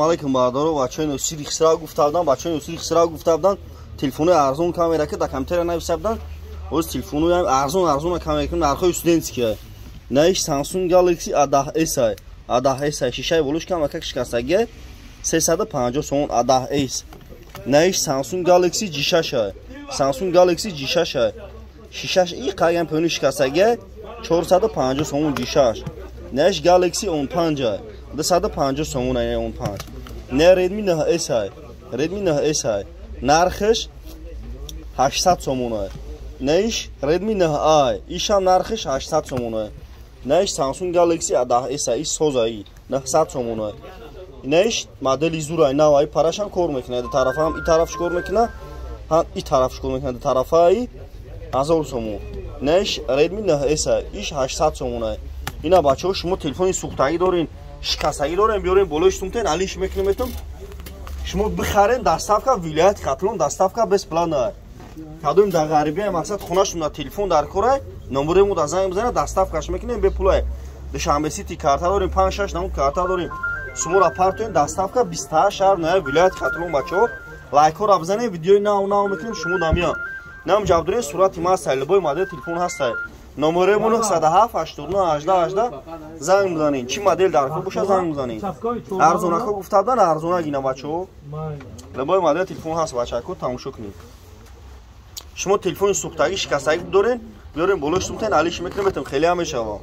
Алейкум, бародаро, бачаҳои Носири Хисрав гуфта буданд, бачаҳои Носири Хисрав гуфта буданд, телефонои арзон камера ки дар компютера нависта буданд. Ҳоз телефонои арзон арзона камера кунем, нархҳои студентский. Наиш Samsung Galaxy A10s ай. A10s ай, шишаи болош камака шикастагия, 350 сомон A10s. Наиш Samsung Galaxy G6 ай. Samsung Galaxy G6 ай. Шишаш и қаган пӯни шикастагия, 450 сомон G6. Наиш Galaxy 15 ай. 250 сомон ай 15. Не Redmi 9S ай. Redmi 9S ай. Нархаш 800 сомон ай. Наиш Redmi 9A ай. Ишам нархаш 800 сомон ай. Наиш Samsung Galaxy A10s ай, иш соз ай, 900 сомон ай. Наиш модели зур ай, нав ай, парашам кор мекунад, тарафам и тарафш кор мекунад, ҳам и тарафш кор мекунад, тарафа ай 1000 сомон. Наиш Redmi 9S ай, иш 800 сомон ай. Ина бачаҳо, шумо телефони сӯхтагӣ дорин, шикастагӣ дорем, биёрем болои сумтен, алиш мекунем этум. Шумо бихарен, доставка вилояти Хатлон, доставка бесплатно. Кадом дар ғарибия, мақсад хонашон на телефон дар корай, номерему да занг бизанад, доставкаш мекунем бепулай. Душанбе Сити карта дорем, 5-6 намуд карта дорем. Шуморо партоем, доставка 28 шаҳр ноя вилояти Хатлон, бачаҳо. Лайкҳоро бизанед, видеои нав нав мекунем, шумо намиён. Нам ҷавоб дорем, сурати ма ҳастай, любой модел телефон ҳастай. Номерему 907 89 18 18 занг бизанед. Чӣ модел дар кор боша, занг бизанед. Арзонако гуфта будан, арзона гина, бачаҳо. Любой модел телефон ҳаст, бачако, тамошо кунед. Шумо телефони сӯхтагӣ, шикастагӣ дорен, биёрем болои сумтен, алиш мекунем, бетем, хеле ҳам мешава.